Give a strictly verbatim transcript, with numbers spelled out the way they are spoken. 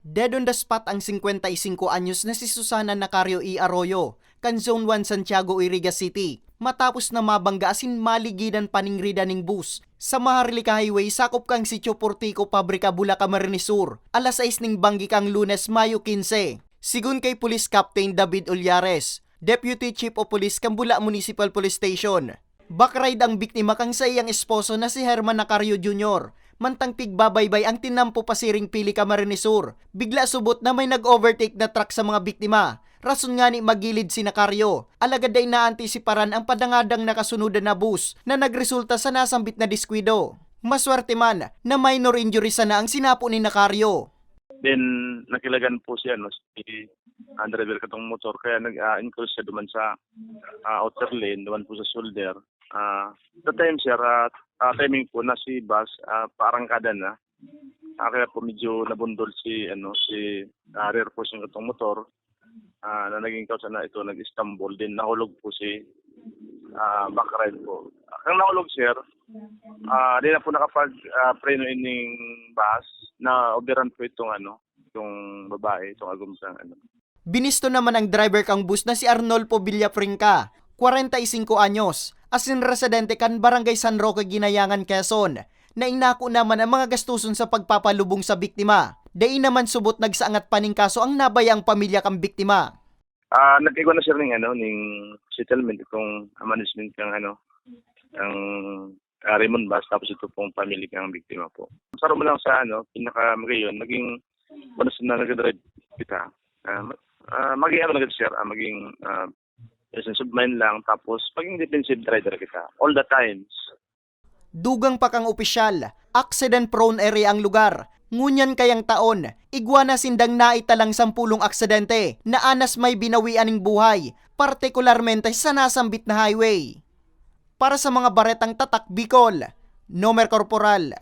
Dead on the spot ang singkwenta y singko anyos na si Susana Nacario E. Arroyo, kan Zone one Santiago, Iriga City, matapos na mabangga asin maligidan paningridan ning bus sa Maharlika Highway, sakop kan Sitio Portico, Pabrika, Bula, Camarines Sur, alas sais ning banggi kan Lunes, Mayo quince. Sigon kay Police Captain David Ollares, Deputy Chief of Police kan Bula Municipal Police Station, backride ang biktima kan saiyang esposo na si Herman Nacario Junior. Mantang pigbabaybay ang tinampo pasiring Pili, Camarines Sur, bigla subot na may nag-overtake na truck sa mga biktima. Rason ngani magilid si Nacario, alagad dai naantisiparan ang padangadang nakasunodan na bus na nagresulta sa nasambit na diskuido. Maswerte man na minor injury sana ang sinapo ni Nacario. Then, nakilagan po si, ano, si ang driver katong motor, kaya nag-encroach siya duman sa ah, outer lane, duman po sa shoulder. Ah, that time, sir, ah, ah, timing po na si bus ah, paarangkada na. Ah, kaya po medyo nabundol si, ano, si ah, rear portion katong motor ah, na naging cause na ito nag-stumble, then nahulog po si ah, backride po. Ang nahulog, sir, ah, di na po nakapag ah, preno ining bus, na overrun po itong, ano, itong babae, itong agom sang, ano. Binisto naman ang driver kan bus na si Arnolfo Villafranca, kwarenta y singko anyos, asin residente kan Barangay San Roque, Ginayangan, Quezon, na inako naman ang mga gastuson sa pagpapalubong sa biktima. Dai naman subot nagsaangat pa ning kaso ang nabayang pamilya kan biktima. Ah, nagkaigwa na, sir, ning, ano, ning settlement kung management kang, ano, kang ah, Raymond Bas, tapos ito pong family kang biktima po. Saro mo lang sa, ano, pinaka magayon, maging once na nag-drive kita. Ah, ma- ah, maging, ano, nag-share, ah, maging ah, presence of mind lang, tapos maging defensive rider kita all the times. Dugang pa kan opisyal, accident-prone area ang lugar. Ngunyan kayang taon, igwa na sindang naitalang sampulong aksidente na anas may binawian ning buhay, partikularmente sa nasambit na highway. Para sa mga baretang Tatak Bicol, Nomer Corporal.